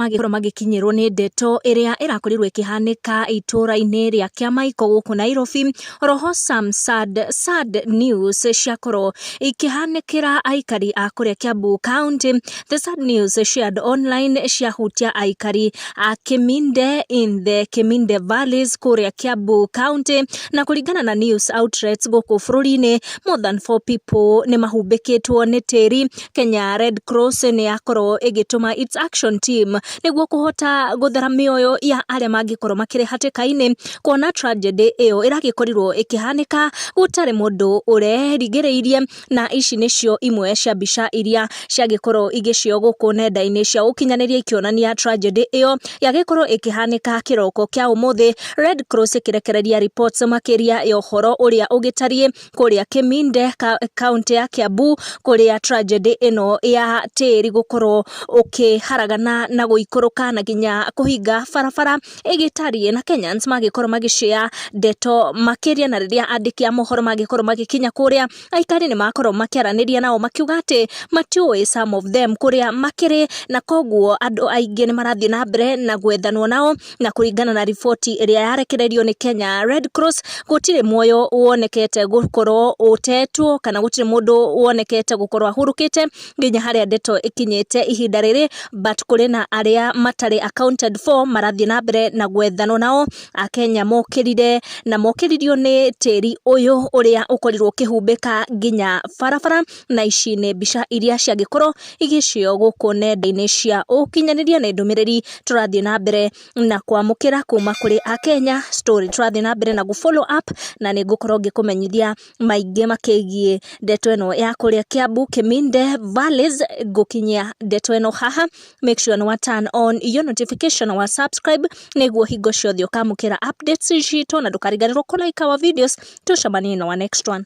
Magĩkorwo magĩkinyĩrwo nĩ ndeto ĩrĩa ĩrakorirwo ĩkĩhanĩka itũra-inĩ rĩa Kĩamaiko gũkũ Nairobi. Oroho some sad, sad news ciakorwo ikĩhanĩkĩra aikari a kũrĩa Kiambu County. The sad news shared online ciahutia aikari a Kiminde in the Kiminde Valleys kũrĩa Kiambu County, na kũringana na news outlets gũkũ bũrũri-inĩ, more than four people nĩ mahumbĩkĩtwo nĩ tĩri. Kenya Red Cross nĩ yakorwo ĩgĩtũma its action team nĩguo kũhota gũthara mĩoyo ya arĩa mangĩkorwo makĩrĩ hatĩka-inĩ, kuona tragedy ĩyo ĩragĩkorirwo ĩkĩhanĩka gũtarĩ mũndũ ũrerigĩrĩirie. Na ici nĩcio imwe cia mbica iria ciagĩkorwo igĩcio gũkũ nenda-inĩ cia ũkinyanĩria, ikĩonania tragedy ĩyo yagĩkorwo ĩkĩhanĩka kĩroko kĩa ũmũthĩ. Red Cross ĩkĩrekereria reports makĩria ya ũhoro ũrĩa ũgĩtariĩ kũrĩa Kiminde, kaunti ya Kiambu, kũrĩa tragedy ĩno ya tĩri gũkorwo ũkĩharagana na gũikũrũka na nginya kũhinga barabara ĩgĩtariĩ. Na Kenyans magĩkorwo magĩshare ndeto makĩria, na rĩrĩa andĩki a mohoro magĩkorwo magĩkinya kũrĩa, aikari nĩ makorwo makĩaranĩria nao makiuga atĩ matiũĩ some of them kũrĩa makĩrĩ, na koguo andũ aingĩ nĩ marathiĩ na mbere na gwethanwo nao. Na kũringana na riboti ĩrĩa yarekererio nĩ Kenya Red Cross, gũtirĩ muoyo wonekete gũkorwo ũtetwo kana gũtirĩ mũndũ wonekete gũkorwo ahurũkĩte nginya harĩa ndeto ĩkinyĩte ihinda rĩrĩ, but kũrĩ na arĩa matarĩ accounted for marathiĩ na mbere na gwethanwo nao. Akenya mokĩrire na mokĩririo nĩ tĩri ũyũ ũrĩa ũkorirwo ũkĩhumbĩka nginya barabara, na ici nĩ mbica iria ciagĩkorwo igĩcio gũkũ nenda-inĩ cia ũkinyanĩria. Nĩ ndũmĩrĩri tũrathiĩ na mbere na kwamũkĩra kuma kũrĩ Akenya, story tũrathiĩ na mbere na gũ follow up, na nĩ ngũkorwo ngĩkũmenyithia maingĩ makĩgiĩ ndeto ĩno ya kũrĩa Kiambu, Kiminde Valleys. Ngũkinyia ndeto ĩno haha. Make sure nĩ wa turn on your notification, wa subscribe, nĩguo hingo ciothe ũkamũkĩra updates citũ, na ndũkariganĩrwo kũ like our videos. Tũcemanie na wa next one.